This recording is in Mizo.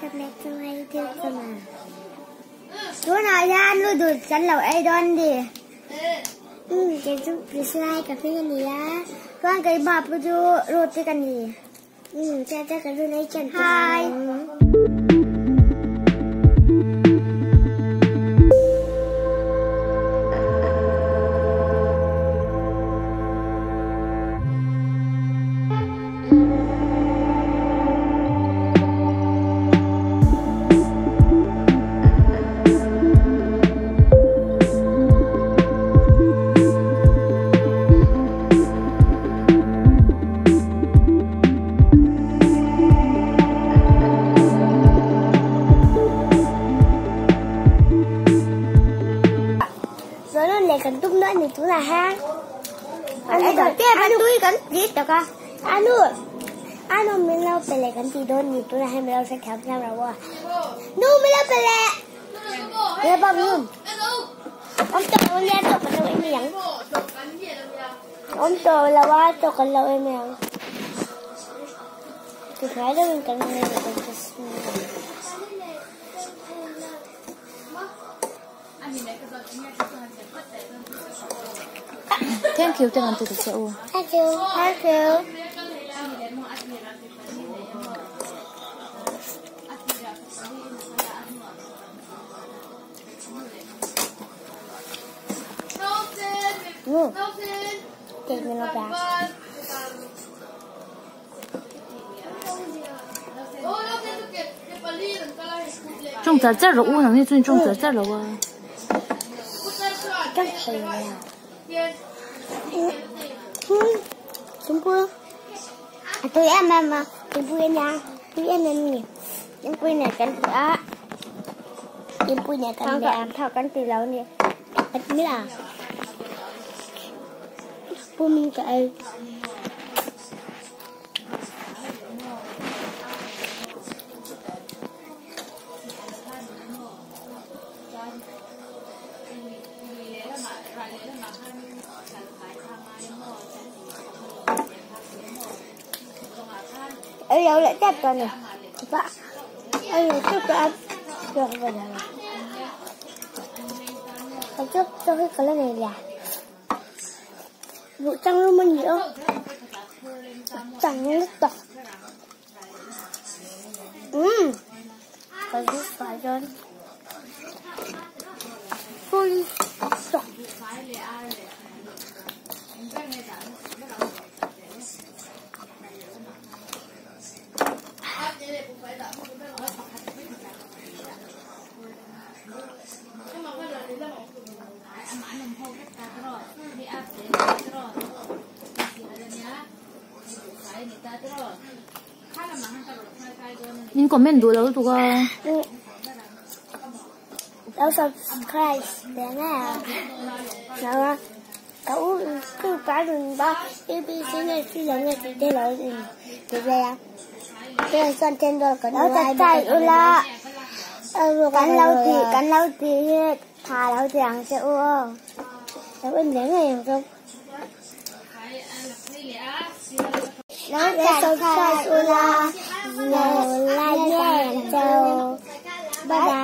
Welcome back to my YouTube channel. Tunah hian noodles kan lo ei dawn a ni. Umm kei chu Priscilla ka hming a ni a, chuan keimah pawh chu Ruth ka ni. Umm chiah chiah ka run ei chen tawh ang. Zawn leh kan tum dawn a ni tunah hian a tui kan ti tak a a nu a nu min lo pe leh kan ti dawn a ni tunah hian min lo hrethiam thiam lo a nu min lo pe leh awm tawh lo nia tawh kan lo en mai ang. Awm tawh lo a chaw kan lo em ang. Ti hnai deuhin kan ngei leh dawn ta si. Thank you te kan ti ta che u. Thank you. Thank you. Tawng char char rawh u nangni chuan tawng char char lo a. Tui em em a tui em a tui em em nè tui này kan a tui này kan để thao kan tui lâu nè at mi la pu min ka ai Ê đâu lại tiếp con này. Ba. Ê tiếp con. Được rồi rồi. Trước tôi cái này là vụ trăng luôn mình nhiều. Trăng rất to. Còn rất phải rồi. Full stop. Min comment duh lo lutuk a. Lo subscribe ve nge a. Ka u ku pa run ba ABC nge si lo nge ti te lo in ti ve a. Te chuan ten dawn kan lo subscribe ula. Kan lo ti kan lo ti hi tha lo ti ang che u aw. Lo en ve ngei ang chu. Lo subscribe ula. Lo like ngei ang che u. Bye bye.